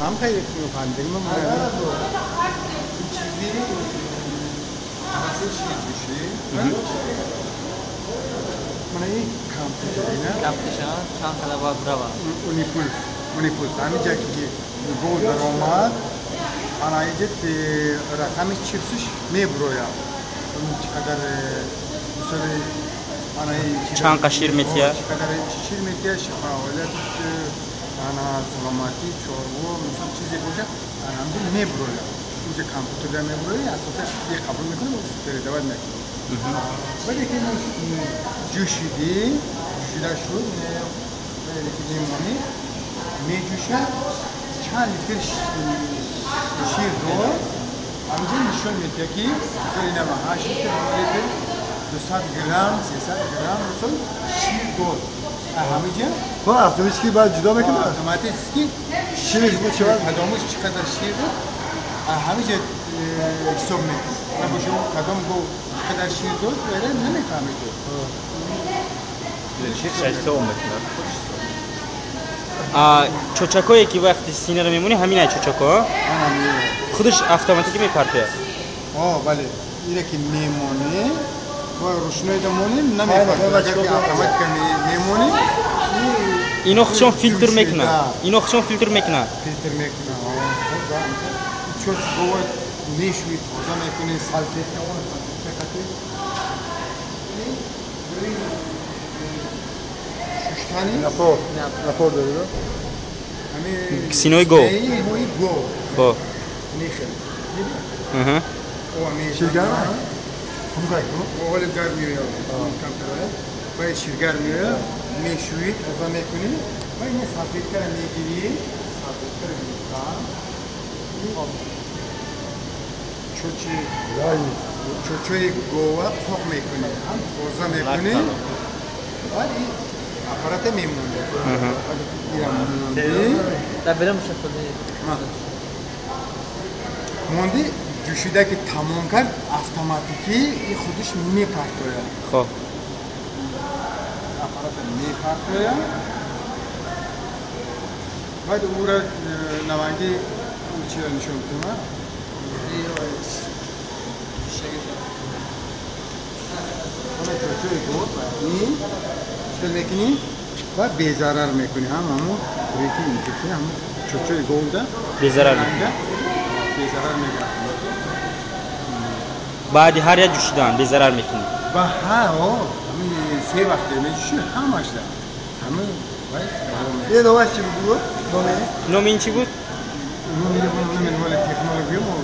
هم خیلی فهمیدیم ما چیزی توسط شیر میشه. من این کامپیوتر نه کامپیوتر چند خلا برای اونیپولس همین جایی که گو در آمد انا اینجا رقم چیپسش میبرویم چقدر مثلا چند قشیر میتیه چقدر شیر میتیه فعالیت انا سلامتی چارو مثلا چیزی باشه انا همینجا میبرویم اینجا کامپیوتر میبرویم اساسا یه قبول میکنه و دوت میکنه. ولی که جوشیده شد ولی که میمونی میجوشه چند لیتر شیر داد همینجا نشون میده که مثلا اینا 8 لیتر 200 گرم 300 گرم مثلا شیر داد همینجا. خب اتوماتیکی باید جدا میکنه اتوماتیکی شیرش بود چقدر کدامش چقدر شیر داد همینجا حساب میکنه. نباشه کدام گو چقدر شیر داد ولی نمیفهمید. شیر حساب میکنه. چوچکایی که وقتی سینه رو میمونی همینه چوچکا خودش اتوماتیکی میپرته. آه بله اینه که میمونی و روشنایی دمونی نمیپرته. اگر که اتوماتیک میمونی اینو خودشون فیلتر میکنه. اینو خودشون فیلتر میکنه. فیلتر میکنه. چوچ گوه میشوی تازه میکنی سالفیت ششتنی نپور داره سینوی گو خب شیرگرم اول گرم میاد باید شیرگرم میاد میشویی تازه میکنی و این سفید کره میگیری سفید کره میگیری چوچوی گوه پاک میکنی هم تازه میکنی بعد این اپارات میمونه. موندی جوشیده که تمام کرد اتوماتیکی خودش میپرتوید. خب اپارات میپرتوید بعد او را نوانگی چی را نشون میدم چوچوی گوه این چکل میکنی و بی‌ضرر میکنی هم همون ریتی اینفکشن هم چوچوی گوه بی‌ضرر میکنی بی‌ضرر میگه. بعد هر یک جوشیدن بی‌ضرر میکنی و ها همین سه وقت میجوشی همش ده همه یه نوش چی بود؟ نام این چی بود؟ نام این تکنولوژی ما